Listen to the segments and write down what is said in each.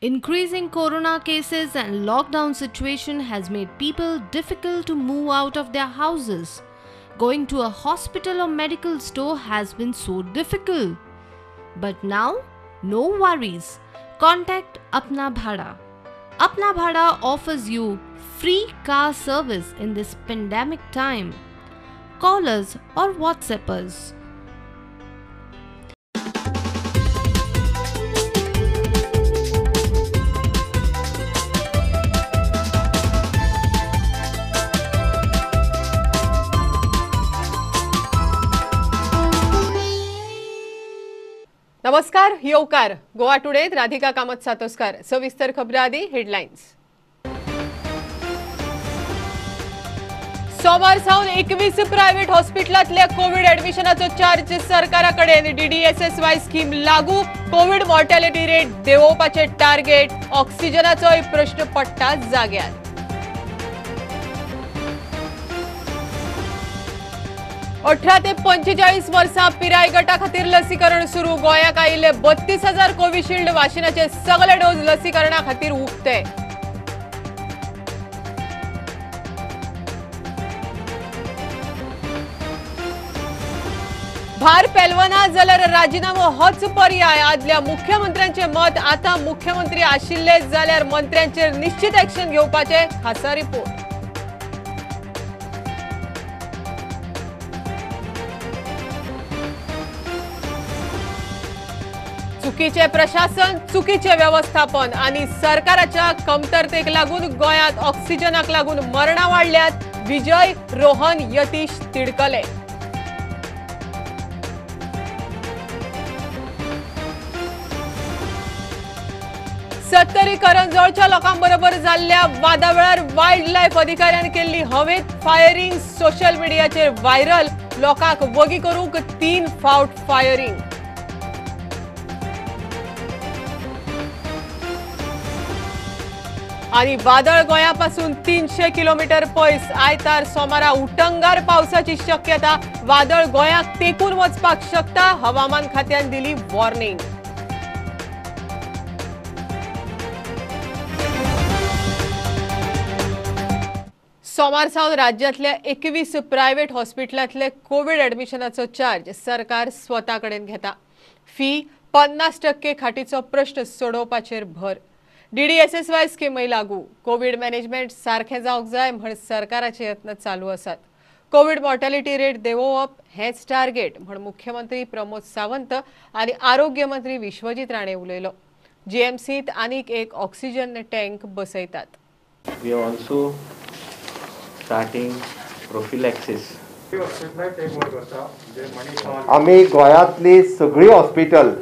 Increasing corona cases and lockdown situation has made people difficult to move out of their houses. Going to a hospital or medical store has been so difficult. But now, no worries. Contact Apna Bhada. Apna Bhada offers you free car service in this pandemic time. Call us or WhatsApp us. नमस्कार, येवकार गोवा टुडेत राधिका कामत सातोस्कर। सविस्तर खबरां आदी headlines. सोमार सावन 21 private हॉस्पिटलांतल्या Covid ऍडमिशनाचो charge सरकारा कडेन। DDSSY scheme लागू, कोविड मॉर्टॅलिटी रेट देंवोवपाचें टार्गेट, ऑक्सिजनाचोय प्रश्न पडटा जाग्यार। 18 ते 45 वर्सां पिराय गटा खातीर लसीकरण सुरू। गोंयाक आयिल्ले 32,000 कोविशिल्ड वाशिनाचे सगळे डोस लसीकरणा खातीर उक्ते। भार पेलवना जाल्यार राजिनामो होच पर्याय, आदल्या मुख्यमंत्र्यांचे मत। आतां मुख्यमंत्री आशिल्ले जाल्यार मंत्र्यांचेर निश्चित एक्शन घेवपाचे, खासा रिपोर्ट। चुकीचे प्रशासन, चुकीचे व्यवस्थापन आणि सरकाराच्या कमतरतेक लागून गोंयांत ऑक्सिजनाक लागून मरणां वाडल्यात। विजय रोहन यतीश तिडकले। सत्तरी करंजोळच्या लोकांबरोबर जाल्ल्या वादा वेळार वायल्ड लायफ अधिकाऱ्यान केल्ली हवेत फायरिंग सोशल मिडियाचेर व्हायरल। लोकांक वगी करूंक 3 फावट फायरिंग। आणि वादळ गोंयापासून 300 किलोमीटर पयस। आयतार सोमारा उटंगार पावसाची शक्यता। वादळ गोंयाक तेकून वचपाक शकता, हवामान खात्यान दिली वॉर्निंग। सोमार सावन राज्यांतल्या 21 प्रायव्हेट हॉस्पिटलांतले कोविड ऍडमिशनाचो चार्ज सरकार स्वता कडेन घेता। फी 50% खाटीचो प्रश्न सोडोवपाचेर भर। डीडीएसएसवाय स्कीमय लागू। कोविड मॅनेजमेंट सारखें जावंक जाय म्हण सरकाराचे यत्न चालू आसात। कोविड मॉर्टॅलिटी रेट देंवोवप हेंच टार्गेट म्हण मुख्यमंत्री प्रमोद सावंत आनी आरोग्य मंत्री विश्वजीत राणे उलयलो। जीएमसीत आनीक एक ऑक्सिजन टँक बसयतात। We are also starting prophylaxis. आमी गोंयांतली सगळी हॉस्पिटल,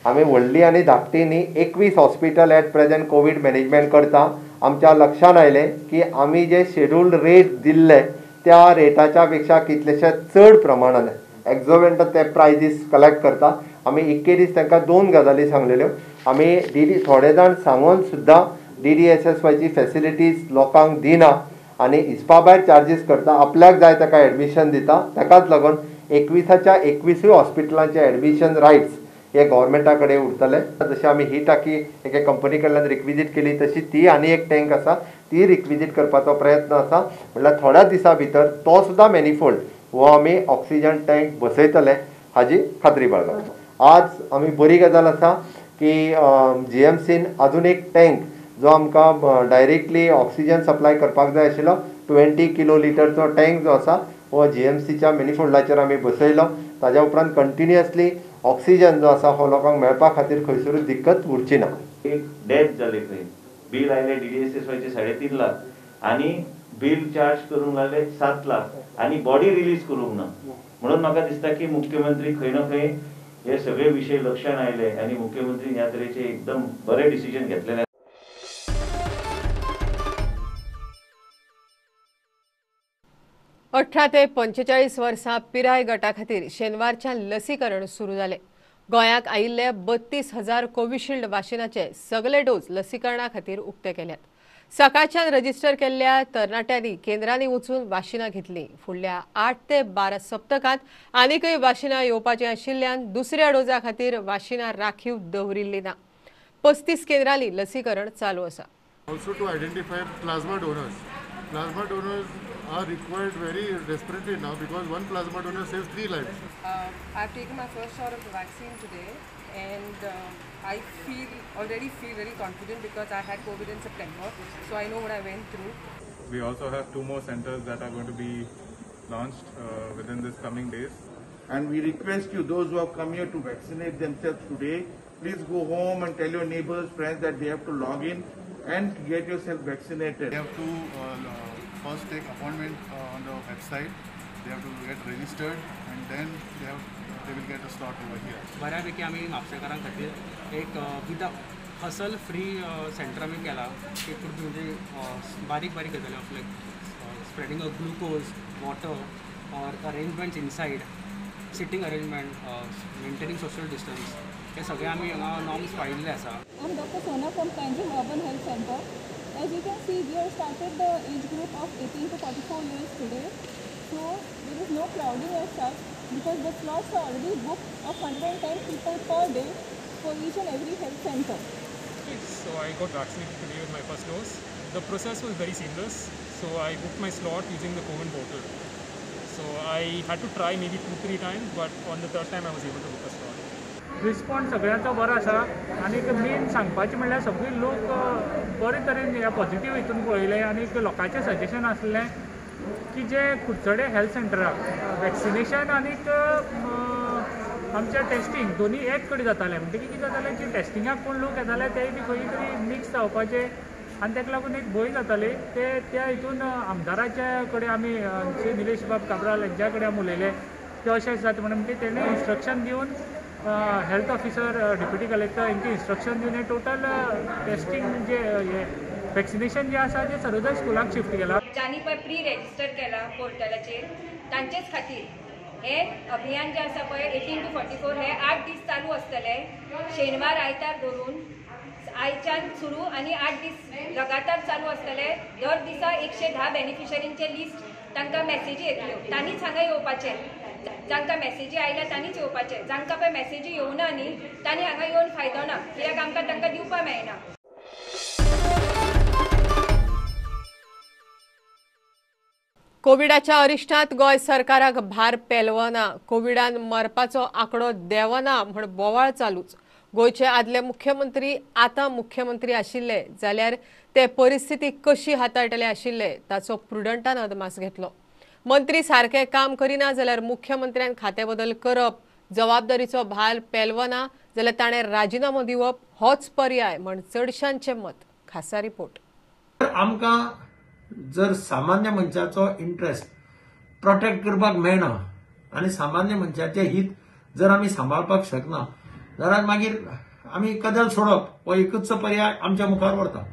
आमी व्हडली आनी धाकटी न्ही, 21 hospital at present covid management करता। आमच्या लक्षान आयलें की आमी जे शेड्यूल्ड रेट दिल्ले त्या रेटाच्या पेक्षा कितलेशे चड प्रमाणान एक्झोवेंट ते प्रायजीस कलेक्ट करता। आमी इतके दीस तांकां 2 गजाली सांगलेल्यो। आमी डीडी थोडे जाण सांगून सुद्दां डीडीएसएसवायची फॅसिलिटीज लोकांक दिना आनी हिसपा भायर चार्जीस करता। आपल्याक जाय ताका एडमिशन दिता। ताकाच लागून 21च्या 21 हॉस्पिटलांचे एडमिशन रायट्स हे गव्हर्मेंटा कडेन उरतले। जशें आमी ही टाकी एके कंपनी कडल्यान रिक्विजीट केली तशी ती आनी एक टँक आसा, ती रिक्विजीट करपाचो प्रयत्न आसा। म्हणल्यार थोड्या दिसां भितर तो सुद्दां मॅनिफोल्ड हो आमी ऑक्सिजन टँक बसयतले हाजी खात्री बाळगता। आज आमी बरी गजाल आसा की जीएमसीन अजून एक टँक जो आमकां डायरेक्टली ऑक्सिजन सप्लाय करपाक जाय आशिल्लो 20 किलो लिटरचो टँक जो आसा हो जीएमसीच्या मॅनिफोल्डाचेर आमी बसयलो। ताज्या उपरांत कंटिन्युअसली ऑक्सिजन जो आसा हो लोकांक मेळपा खातीर खंयसरूच दिक्कत उरची ना। एक डेथ जाली खंय, बील आयले डीडीएसएसवायचे 3.5 लाख आनी बील चार्ज करूंक लागले 7 लाख आनी बॉडी रिलीज करूंक ना। म्हणून म्हाका दिसता की मुख्यमंत्री खंय ना खंय हे सगळे विशय लक्षात आयले आनी मुख्यमंत्री ह्या तरेचे एकदम बरे डिसिजन घेतलेले। 18 ते 45 वर्सां पिराय गटा खातीर शेनवारच्यान लसीकरण सुरू जालें। गोंयाक आयिल्ले 32,000 कोविशिल्ड वाशिनाचे सगळे डोस लसीकरणा खातीर उक्ते केल्यात। सकाळच्यान रजिस्टर केल्ल्या तरणाट्यांनी केंद्रांनी वचून वाशिनां घेतली। फुडल्या 8 ते 12 सप्तकांत आनीकय वाशिनां येवपाचीं आशिल्ल्यान दुसऱ्या डोसा खातीर वाशिनां राखीव दवरिल्ली ना। 35 केंद्रांनी लसीकरण चालू आसा. Also to identify plasma donors. Plasma donors are required very desperately now because one plasma donor saves 3 lives. I've taken my first shot of the vaccine today and I already feel very confident because I had COVID in September, so I know what I went through. We also have 2 more centers that are going to be launched within this coming days. And we request you, those who have come here to vaccinate themselves today, please go home and tell your neighbors, friends that they have to log in and get yourself vaccinated. They have to first take appointment on the website. They have to get registered and then they will get a slot over here. बऱ्यापैकी आमी म्हापशेकारां खातीर एक without hustle free centre आमी केला. तितून म्हणजे बारीक बारीक गजाली of like spreading of glucose, water or arrangements inside, sitting arrangement, maintaining social distance, हे सगळे आमी हांगा नॉर्म्स पाळिल्ले आसा. I am Doctor Sona from Panjim Urban Health Center. As you can see, we have started the age group of 18 to 44 years today. So there is no crowding as such because the slots are already booked of 110 people per day for each and every health center. So I got vaccinated today with my first dose. The process was very seamless. So I booked my slot using the CoWIN portal. So I had to try maybe 2-3 times, but on the third time I was able to book a slot. Response सगळ्यांचो बरो आसा आनी main सांगपाचें म्हणल्यार सगळे लोक बरे तरेन ह्या पॉझिटिव्ह हितून पळयलें आनी लोकांचें सजेशन आसलें की जे कुडचडे हेल्थ सेंटराक वॅक्सिनेशन आनीक आमचें टेस्टींग दोनी एक कडेन जातालें. म्हणटकीर कितें जातालें की टेस्टिंगाक कोण लोक येताले तेय बी खंय तरी मिक्स जावपाचे आनी ताका लागून एक भंय जाताली. ते त्या हितून आमदाराच्या कडेन आमी श्री निलेश बाब काब्राल हेंच्या कडेन आमी उलयले की अशें जाता म्हणून म्हणटकीर तेणें इन्स्ट्रक्शन दिवन हेल्थ ऑफिसर, डेप्युटी कलेक्टर हेंचे इन्स्ट्रक्शन दिवन हें टोटल टेस्टींग जे हें वॅक्सिनेशन जें आसा तें सर्वोदय स्कुलाक शिफ्ट केलां. ज्यांनी पळय प्री रेजिस्टर केला पोर्टलाचेर तांचेच खातीर हे अभियान जें आसा पळय 18 to 44 हे 8 दीस चालू आसतले. शेनवार आयतार धरून आयच्यान सुरू आनी 8 दीस लगातार चालू आसतले. दर दिसा 110 बेनिफिशरींचे लिस्ट तांकां मॅसेजी येतल्यो, तांणीच हांगा येवपाचें. जांकां मॅसेजी आयल्या तांणीच येवपाचें, जांकां पळय मॅसेजी येवना न्ही तांणी हांगा येवन फायदो ना, कित्याक आमकां तांकां दिवपाक मेळना. कोविडाच्या अरिश्टांत गोंय सरकाराक भार पेलवना, कोविडान मरपाचो आंकडो देंवना म्हण बोवाळ चालूच. गोंयचे आदले मुख्यमंत्री आतां मुख्यमंत्री आशिल्ले जाल्यार ते परिस्थिती कशी हाताळटले आशिल्ले ताचो प्रुडंटान अदमास घेतलो. मंत्री सारकें काम करिना जाल्यार मुख्यमंत्र्यान खातें बदल करप, जबाबदारीचो भार पेलवना जाल्यार ताणें राजिनामो दिवप होच पर्याय म्हण चडशांचें मत. खासा रिपोर्ट. आमकां जर सामान्य मनशाचो इंट्रस्ट प्रोटेक्ट करपाक मेळना आनी सामान्य मनशाचें हित जर आमी सांबाळपाक शकना जाल्यार मागीर आमी कदल सोडप हो एकूच पर्याय आमच्या मुखार उरता.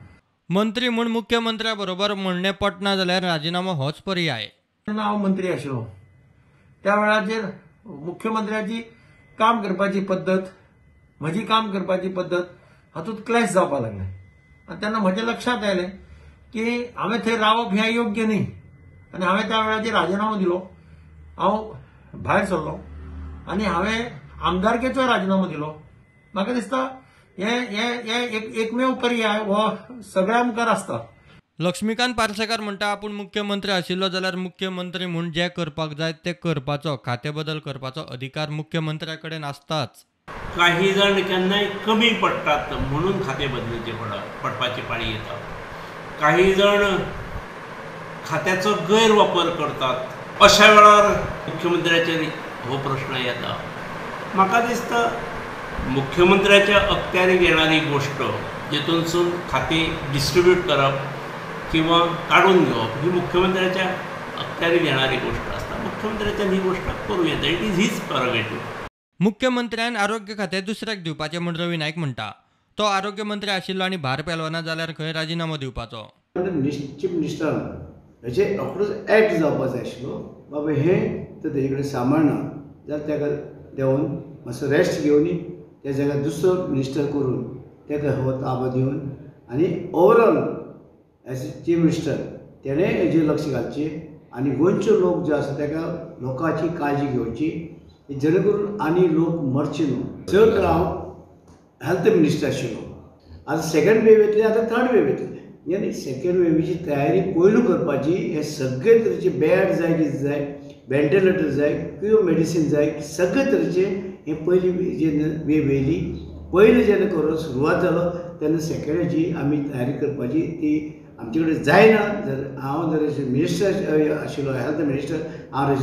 मंत्री म्हूण मुख्यमंत्र्या बरोबर म्हणणें पटना जाल्यार राजिनामो होच पर्याय. तेन्ना हांव मंत्री आशिल्लो त्या वेळाचेर मुख्यमंत्र्याची काम करपाची पद्दत, म्हजी काम करपाची पद्दत हातूंत क्लॅश जावपाक लागलें आनी तेन्ना म्हज्या लक्षांत आयलें की हांवें थंय रावप हें योग्य न्ही आनी हांवें त्या वेळाचेर राजिनामो दिलो. हांव भायर सरलो आनी हांवें आमदारकेचो राजिनामो दिलो. म्हाका दिसता हें हें एकमेव पर्याय हो सगळ्या मुखार आसता. लक्ष्मीकांत पार्सेकार म्हणटा आपूण मुख्यमंत्री आशिल्लो जाल्यार मुख्यमंत्री म्हूण जें करपाक जाय तें करपाचो, खातें बदल करपाचो अधिकार मुख्यमंत्र्या कडेन आसताच. काही जाण केन्नाय कमी पडटात म्हणून खातें बदलचें पडपाची पाळी येता. काही जाण खात्याचो गैरवापर करतात. अशा वेळार मुख्यमंत्र्याचेर हो प्रश्न येता. म्हाका दिसता मुख्यमंत्र्याच्या अखत्यारीक येणारी गोश्ट जितूनसून खातें डिस्ट्रिब्यूट करप किंवा काडून घेवप ही मुख्यमंत्र्याच्या अखत्यारीक येणारी गोश्ट आसता. मुख्यमंत्र्याच्यान ही गोश्ट करूं येता. It is his prerogative. मुख्यमंत्र्यान आरोग्य खातें दुसऱ्याक दिवपाचें म्हूण रवी नायक म्हणटा. तो आरोग्य मंत्री आशिल्लो आनी भार पेलवना जाल्यार खंय राजिनामो दिवपाचो. चीफ मिनिस्टरान हेचे रोखडोच एक्ट जावपा जाय आशिल्लो. बाबा हें तर तेजे कडेन सांबाळना जाल्यार ताका देंवोन मातसो रेस्ट घेवन त्या जाग्यार दुसरो मिनिस्टर करून ताका हो ताबो दिवन आनी overall as a chief minister तेणें हेजेर लक्ष घालचें आनी गोंयचो लोक जो आसा ताका लोकांची काळजी घेवची जेणे करून आनी लोक मरचे न्हू. जर तर हांव हेल्थ मिनिस्टर आशिल्लो आतां सेकंड वेव येतली, आतां थर्ड वेव येतली. यानी सेकंड वेवीची तयारी पयलू करपाची. हे सगळे तरेचे बेड जाय, कितें जाय, वेंटिलेटर जाय किंवा मेडिसीन जाय, सगळे तरेचे हे पयली जेन्ना वेव येयली पयलीं जेन्ना कोरोना सुरवात जालो तेन्ना सेकंडाची आमी तयारी करपाची ती आमचे कडेन जायना. जर हांव जर मिनिस्टर आशिल्लो, हेल्थ मिनिस्टर, हांव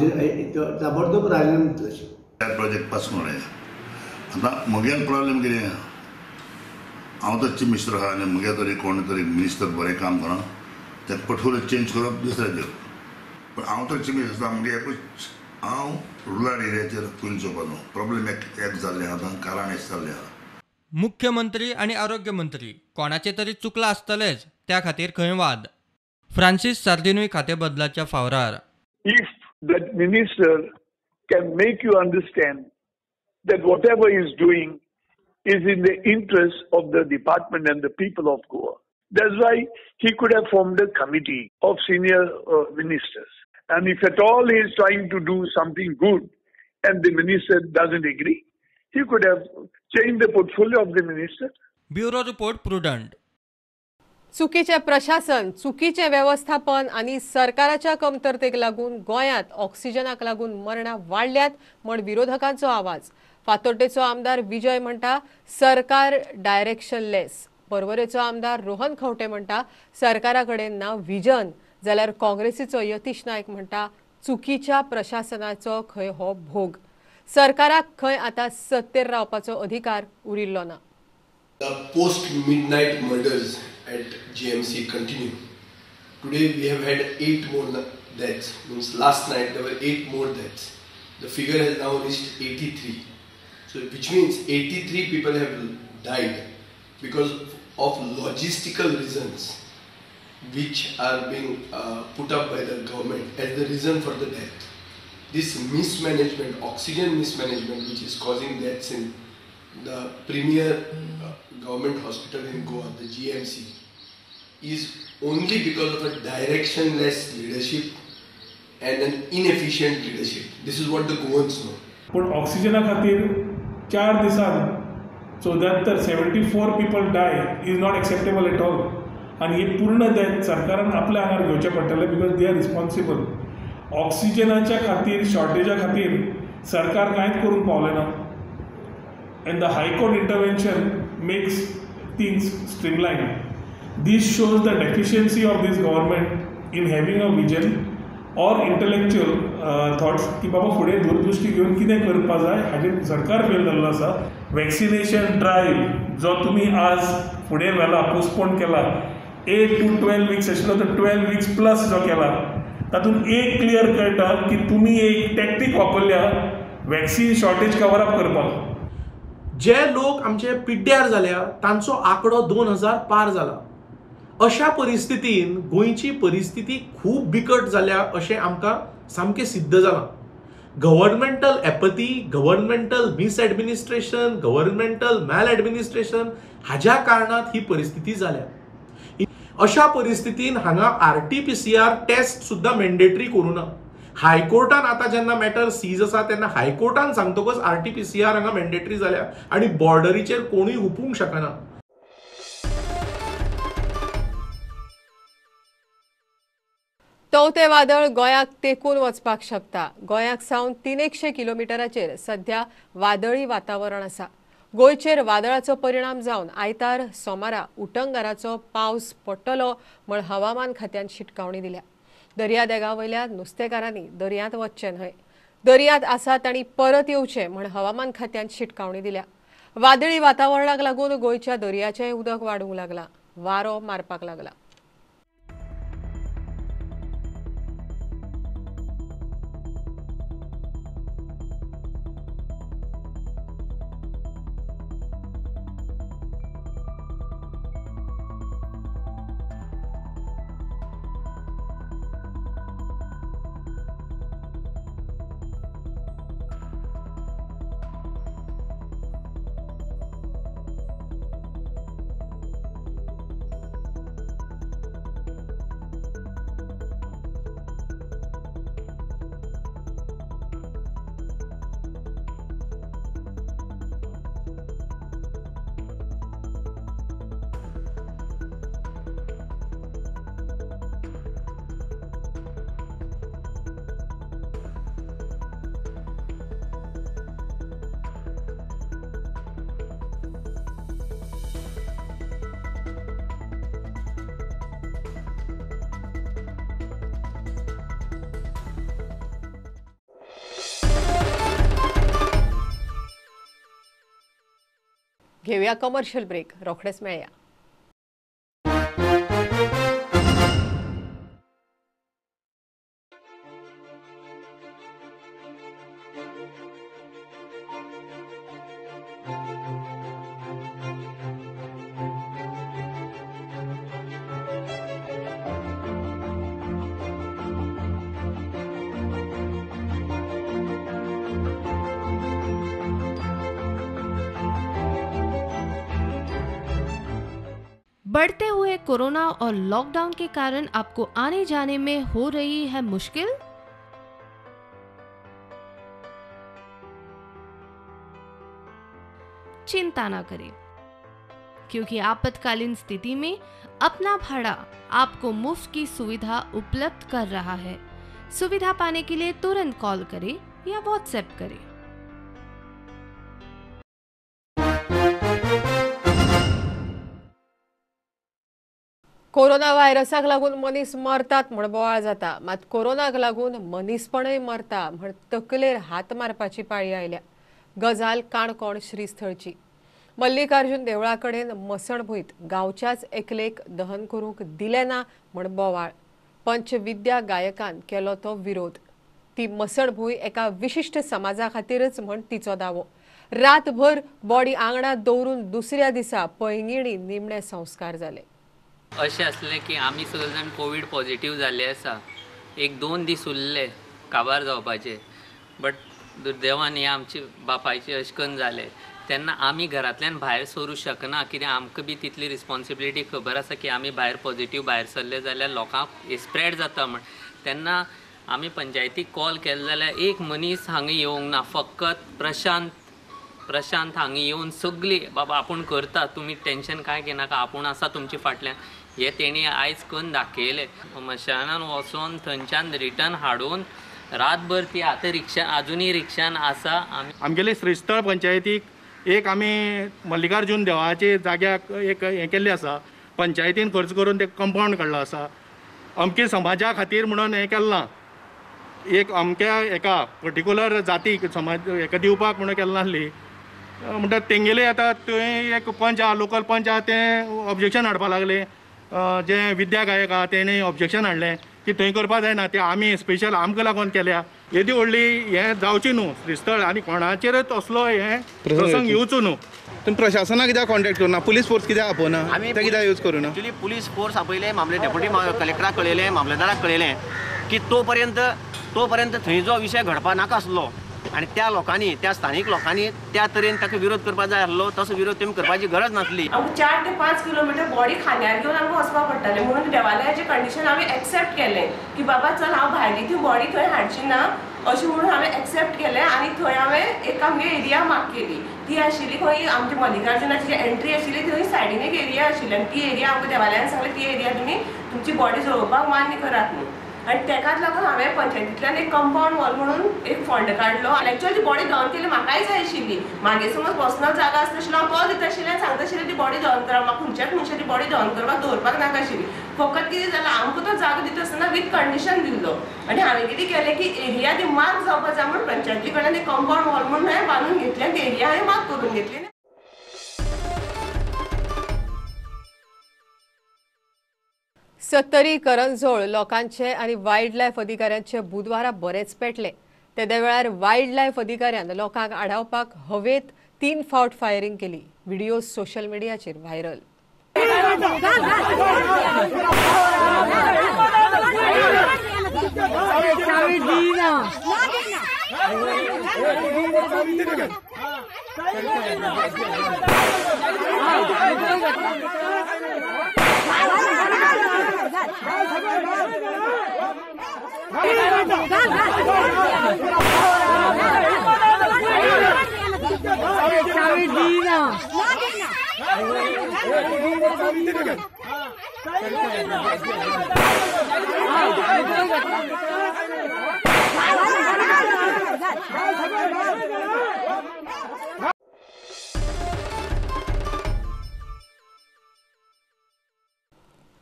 ताबडतोब राजिनामो दितलो आशिल्लो. प्रोजेक्ट पास करून आतां म्हगेलो प्रॉब्लेम कितें, हांव तर चीफ मिनिस्टर आहा आनी म्हगे तरी कोण तरी मिनिस्टर बरें काम करना तें पोर्टफोलियो चेंज करप दुसऱ्याचेर दिवप. पूण हांव तर चीफ मिनिस्टर आसा, मुगे एकूच हांव रुरल एरियाचेर पयलीं चोवपाचो प्रॉब्लेम एक जाल्लें आतां, कारण एक जाल्लें आहा. मुख्यमंत्री आनी आरोग्य मंत्री कोणाचें तरी चुकलां आसतलेंच, त्या खातीर खंय वाद. फ्रांसीस सार्दिनूय खातें बदलाच्या फावरार. If that minister can make you understand that whatever is doing is in the interest of the department and the people of Goa. That's why he could have formed a committee of senior ministers. And if at all he is trying to do something good and the minister doesn't agree, he could have changed the portfolio of the minister. Bureau report, Prudent. चुकीचें प्रशासन, चुकीचें व्यवस्थापन आनी सरकाराच्या कमतरतेक लागून गोंयांत ऑक्सिजनाक लागून मरणां वाडल्यात म्हण विरोधकांचो आवाज. फातोड्डेचो आमदार विजय म्हणटा सरकार डायरेक्शनलेस. पर्वरेचो आमदार रोहन खंवटे म्हणटा सरकारा कडेन ना विजन, जाल्यार काँग्रेसीचो यतीश नायक म्हणटा चुकीच्या प्रशासनाचो खंय हो भोग. सरकाराक खंय आतां सत्तेर रावपाचो अधिकार उरिल्लो ना. The post-midnight murders at GMC continue. Today we have had 8 more deaths. Means last night there were 8 more deaths. The figure has now reached 83. So which means 83 people have died because of logistical reasons which are being put up by the government as the reason for the death. This mismanagement, oxygen mismanagement, which is causing deaths in the premier government hospital in Goa, the GMC, is only because of a directionless leadership and an inefficient leadership. This is what the Goans know. पूण ऑक्सिजना खातीर 4 दिसान 74 74 people die is not acceptable at all. आनी हे पूर्ण death सरकारान आपल्या आंगार घेवचें पडटलें because they are responsible. ऑक्सिजनाच्या खातीर, शॉर्टेजा खातीर सरकार कांयच करूंक पावलें ना. And the High Court intervention makes things streamlined. This shows the deficiency of this government in having a vision or intellectual thoughts की बाबा फुडें दूरदृष्टी घेवन कितें करपा जाय हाजेर सरकार फेल जाल्लो आसा. वॅक्सिनेशन ड्रायव्ह जो तुमी आज फुडें व्हेला, पोस्टपोन केला, 8 to 12 weeks आशिल्लो तो 12 वीक्स प्लस जो केला, तातूंत एक क्लियर कळटा की तुमी एक टॅक्टीक वापरल्या वॅक्सिन शॉर्टेज कवर अप करपाक. जे लोक आमचे पिड्ड्यार जाल्या तांचो आंकडो 2000 पार जाला. अशा परिस्थितीन गोंयची परिस्थिती खूब बिकट जाल्या अशें आमकां सामकें सिद्ध जालां. Governmental apathy, governmental misadministration, governmental maladministration हाज्या कारणात ही परिस्थिती जाल्या. अशा परिस्थितीन हांगा RT-PCR test सुद्दां मॅन्डेटरी करूं ना. हायकोर्टान आतां जेन्ना मॅटर सीज आसा तेन्ना हायकोर्टान सांगतकच RT-PCR हांगा मॅन्डेटरी जाल्या आनी बॉर्डरीचेर कोणूय हुपूंक शकना. तवते वादळ गोंयाक तेकून वचपाक शकता. गोंयाक सावन 300 किलोमिटराचेर सध्या वादळी वातावरण आसा. गोंयचेर वादळाचो परिणाम जावन आयतार सोमारा उटंगाराचो पावस पडटलो म्हण हवामान खात्यान शिटकावणी दिल्या. दर्यादेगा वयल्या नुस्तेकारांनी दर्यांत वचचें न्हय, दर्यांत आसा तांणी परत येवचें म्हण हवामान खात्यान शिटकावणी दिल्या. वादळी वातावरणाक लागून गोंयच्या दर्याचें उदक वाडूंक लागलां, वारो मारपाक लागला. घेवया कमर्शियल ब्रेक, रोखडेच मेळया. बढ़ते हुए कोरोना और लॉकडाउन के कारण आपको आने जाने में हो रही है मुश्किल? चिंता ना करें, क्योंकि आपातकालीन स्थिति में अपना भाड़ा आपको मुफ्त की सुविधा उपलब्ध कर रहा है। सुविधा पाने के लिए तुरंत कॉल करें या व्हाट्सएप करें। कोरोना व्हायरसाक लागून मनीस मरतात म्हण बोवाळ जाता, मात कोरोनाक लागून मनीसपणय मरता म्हण तकलेर हात मारपाची पाळी आयल्या. गजाल काणकोण श्रीस्थळची. मल्लिकार्जुन देवळा कडेन मसणभूंयत गांवच्याच एकलेक दहन करूंक दिलें ना म्हण बोवाळ. पंचविद्या गायकान केलो तो विरोध. ती मसणभूंय एका विशिश्ट समाजा खातीरच म्हण तिचो दावो. रातभर बॉडी आंगणांत दवरून दुसऱ्या दिसा पैंगिणी निमणे संस्कार जाले. अशें आसलें की आमी सगळे जाण कोवीड पॉझिटिव्ह जाल्ले आसा. एक दोन दीस उरले काबार जावपाचे, बट दुर्दैवान हे आमचे बापायचे अशें करून जालें. तेन्ना आमी घरांतल्यान भायर सरूं शकना, कित्याक आमकां बी तितली रिस्पॉन्सिबिलिटी खबर आसा की आमी भायर पॉझिटिव्ह भायर सरले जाल्यार लोकांक स्प्रेड जाता म्हण. तेन्ना आमी पंचायतीक कॉल केलो जाल्यार एक मनीस हांगा येवंक ना, फकत प्रशांत हांगा येवन सगळी बाबा आपूण करता, तुमी टेंशन कांय घेनाका, आपूण आसा तुमचे फाटल्यान, हे तेणी आयज करून दाखयलें. मशानान वचोन थंयच्यान रिटर्न हाडून रातभर ती आतां रिक्षा आजुनूय रिक्षान आसा. आमी आमगेले श्रीस्थळ पंचायतीक एक आमी मल्लिकार्जुन देवाचे जाग्याक एक हें केल्लें आसा, पंचायतीन खर्च करून ते कंपावंड काडलो आसा. अमके समाजा खातीर म्हणून हें केल्लां, एक अमक्या एका पर्टिक्युलर जातीक समाज हेका दिवपाक म्हणून केल्लें आसली. म्हणटा तेंगेले आतां थंय एक पंच आहा, लोकल पंच आहा, ते ऑब्जेक्शन हाडपाक लागले. जे विद्या गायक आहा तेणें ऑब्जेक्शन हाडलें की थंय करपाक जायना, ते आमी स्पेशल आमकां लागून केल्या. येदी व्हडली हें जावची न्हू श्रीस्थळ, आनी कोणाचेरच असलो हें प्रसंग येवचो न्हू. तुमी प्रशासनाक कित्याक कॉन्टेक्ट करुना, पुलीस फोर्स कित्याक आपोवना, ते कित्याक यूज करुना? एक्चुअली पुलीस फोर्स आपयले, मामले डेप्युटी कलेक्टराक कळयलें, मामलेदाराक कळयलें की तो पर्यंत थंय जो विशय घडपा नाका आसलो आनी त्या लोकांनी, त्या स्थानीक लोकांनी त्या तरेन ताका विरोध करपाक जाय आसलो, तसो विरोध तेमी करपाची गरज नासली. आमकां 4 ते 5 किलोमिटर बॉडी खांद्यार घेवन आमकां वचपाक पडटालें, म्हणून देवालयाचें कंडिशन हांवें एक्सेप्ट केलें की बाबा चल हांव भायली ती बॉडी थंय हाडची ना अशें म्हणून हांवें एक्सेप्ट केलें. आनी थंय हांवें एक आमगे एरिया मार्क केली, ती आशिल्ली खंय आमची मल्लिकार्जुनाची जी एंट्री आशिल्ली थंय सायडीन एक एरिया आशिल्ली आनी ती एरिया आमकां देवालयान सांगलें ती एरिया तुमी तुमची बॉडी जळोवपाक मान्य करात न्हू. आनी तेकाच लागून हांवें पंचायतींतल्यान एक कंपावंड वॉल म्हणून एक फंड काडलो. आनी एक्चुअली ती बॉडी दहन केली म्हाकाय जाय आशिल्ली, मागीर समज पर्सनल जागा आसता हांव कॉल दिता आशिल्लें आनी सांगता आशिल्लें ती बॉडी दहन करा, म्हाका खंयच्याच मनशाची बॉडी दहन करपाक दवरपाक नाका आशिल्ली. फकत कितें जालां आमकां तो जागो दिता आसतना वीथ कंडिशन दिल्लो आनी हांवें कितें केलें की एरिया ती मार्क जावपाक जाय म्हूण पंचायती कडल्यान एक कंपावंड वॉल म्हणून हांवें बांदून घेतली आनी ती एरिया हांवें मार्क करून घेतली. सत्तरी करंजोळ लोकांचे आनी वायल्ड लायफ अधिकाऱ्यांचे बुधवारा बरेच पेटले. तेदे वेळार वायल्ड लायफ अधिकाऱ्यान लोकांक आडावपाक हवेत 3 फावट फायरिंग केली. व्हिडिओ सोशल मिडियाचेर व्हायरल.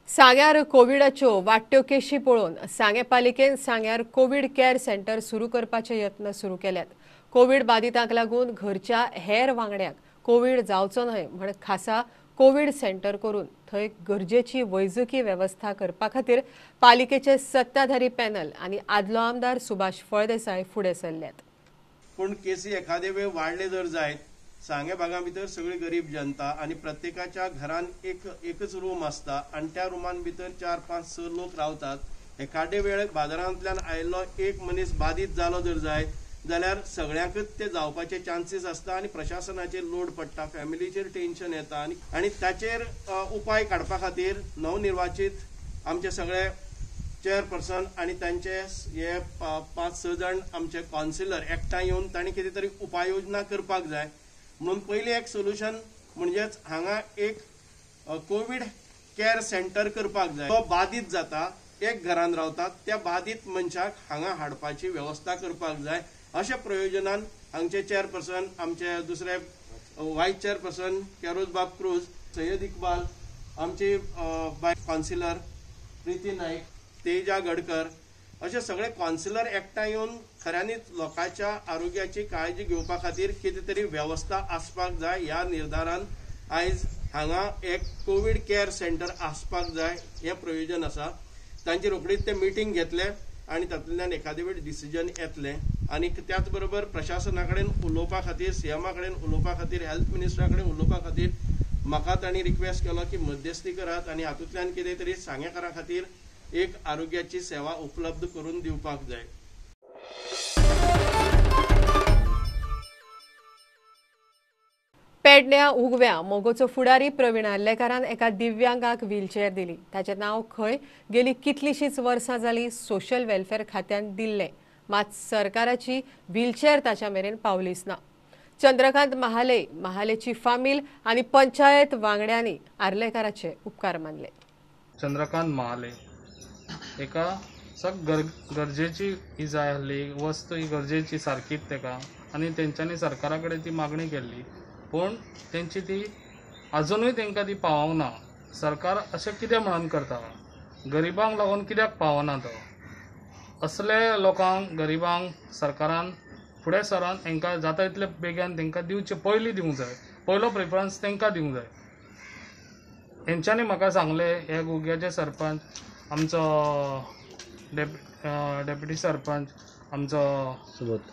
सांग्यार कोविडाच्यो वाडट्यो केशी पळोवन सांगें पालिकेन सांग्यार कोवीड केअर सेंटर सुरू करपाचे यत्न सुरू केल्यात. कोवीड बादितांक लागून घरच्या हेर वांगड्यांक कोवीड जावचो न्हय म्हण खासा कोवीड सेंटर करून थंय गरजेची वैजकी वेवस्था करपा खातीर पालिकेचे सत्ताधारी पॅनल आनी आदलो आमदार सुभाष फळदेसाय फुडें सरल्यात. पूण केसी एखादे वेळ वाडले जर जायत, सांगे भागा भितर सगळी गरीब जनता आनी प्रत्येकाच्या घरान एकच रूम आसता आनी त्या रुमान भितर 4, 5, 6 लोक रावतात. एखादे वेळ बाजारांतल्यान आयिल्लो एक मनीस बादीत जालो जर जायत जाल्यार सगळ्यांकच ते जावपाचे चान्सीस आसता आनी प्रशासनाचेर लोड पडटा, फॅमिलीचेर टेन्शन येता आनी ताचेर उपाय काडपा खातीर नवनिर्वाचित आमचे सगळे चेअरपर्सन आनी तांचे हे 5-6 जाण आमचे कावन्सिलर एकठांय येवन तांणी कितें तरी उपाययोजना करपाक जाय. म्हणून पयलीं एक सोल्युशन म्हणजेच हांगा एक कोवीड केअर सेंटर करपाक जाय. तो बादीत जाता, एक घरान रावतात, त्या बादीत मनशाक हांगा हाडपाची वेवस्था करपाक जाय. अशा प्रयोजनान हांगचे चेअरपर्सन, आमचे दुसरे वायस चेअरपर्सन केरोजबाब क्रूज, सय्यद इकबाल, आमचे बाय कावन्सिलर प्रिती नाईक, तेजा गडकर, अशे सगळे कावन्सिलर एकठांय येवन खऱ्यांनीच लोकांच्या आरोग्याची काळजी घेवपा खातीर कितें तरी वेवस्था आसपाक जाय. ह्या निर्धारान आयज हांगा एक कोवीड केअर सेंटर आसपाक जाय हें प्रयोजन आसा. तांची रोखडीच ते मिटींग घेतले आनी तातूंतल्यान एखादे वेळ डिसिजन येतलें. आनी त्याच बरोबर प्रशासना कडेन उलोवपा खातीर, सीएमा कडेन उलोवपा खातीर, हेल्थ मिनिस्टरा कडेन उलोवपा खातीर म्हाका तांणी रिक्वेस्ट केलो की मध्यस्थी करात आनी हातूंतल्यान कितें तरी सांगेकारां खातीर एक आरोग्याची सेवा उपलब्ध करून दिवपाक जाय. पेडण्या उगव्या मोगोचो फुडारी प्रवीण आर्लेकारान एका दिव्यांगाक व्हीलचेअर दिली. ताचें नांव खंय गेली कितलीशींच वर्सां जाली सोशल वेलफेअर खात्यान दिल्लें, मात सरकाराची व्हीलचेअर ताच्या मेरेन पावलीच ना. चंद्रकांत महाले, महालेची फामील आनी पंचायत वांगड्यांनी आर्लेकाराचे उपकार मानले. चंद्रकांत महाले एका सग गरजेची ही जाय आसली वस्तू, ही गरजेची सारकीच तेका आनी तेंच्यांनी सरकारा कडेन ती मागणी केल्ली, पूण तेंची ती अजुनूय तेंकां ती पावोंक ना. सरकार अशें कितें म्हणून करता, गरिबांक लागून कित्याक पावना तो? असले लोकांक, गरिबांक सरकारान फुडें सरोन हेंकां जाता इतले बेगीन तेंकां दिवचें, पयलीं दिवंक जाय, पयलो प्रिफरन्स तेंकां दिवंक जाय. हेंच्यांनी म्हाका सांगलें, हे गुग्याचे सरपंच, आमचो डेप्युटी सरपंच आमचो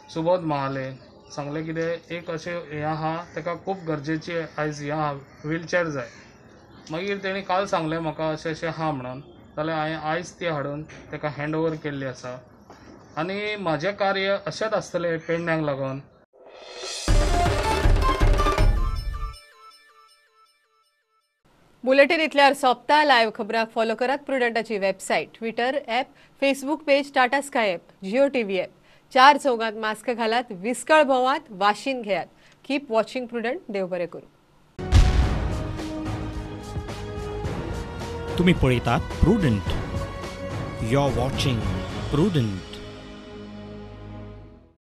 सुबोध महाले सांगलें कितें एक अशें हें आहा, तेका खूब गरजेची आयज हें आहा, व्हीलचेअर जाय. मागीर तेणी काल सांगलें म्हाका अशें अशें आहा म्हणून, जाल्यार हांवें आयज ती हाडून तेका हँड ओवर केल्ली आसा. आनी म्हाजें कार्य अशेंच आसतलें पेडण्यांक लागून. बुलेटिन इतल्यार सोंपता. लायव्ह खबरांक फॉलो करात प्रुडंटाची website, Twitter app, Facebook page, Tata Sky app, Jio TV app. 4 चौगांत mask घालात, विस्कळ भोवात, वाशीन घेयात. Keep watching prudent. देव बरें करूं. तुम्ही पळयतात Prudent. You are watching Prudent.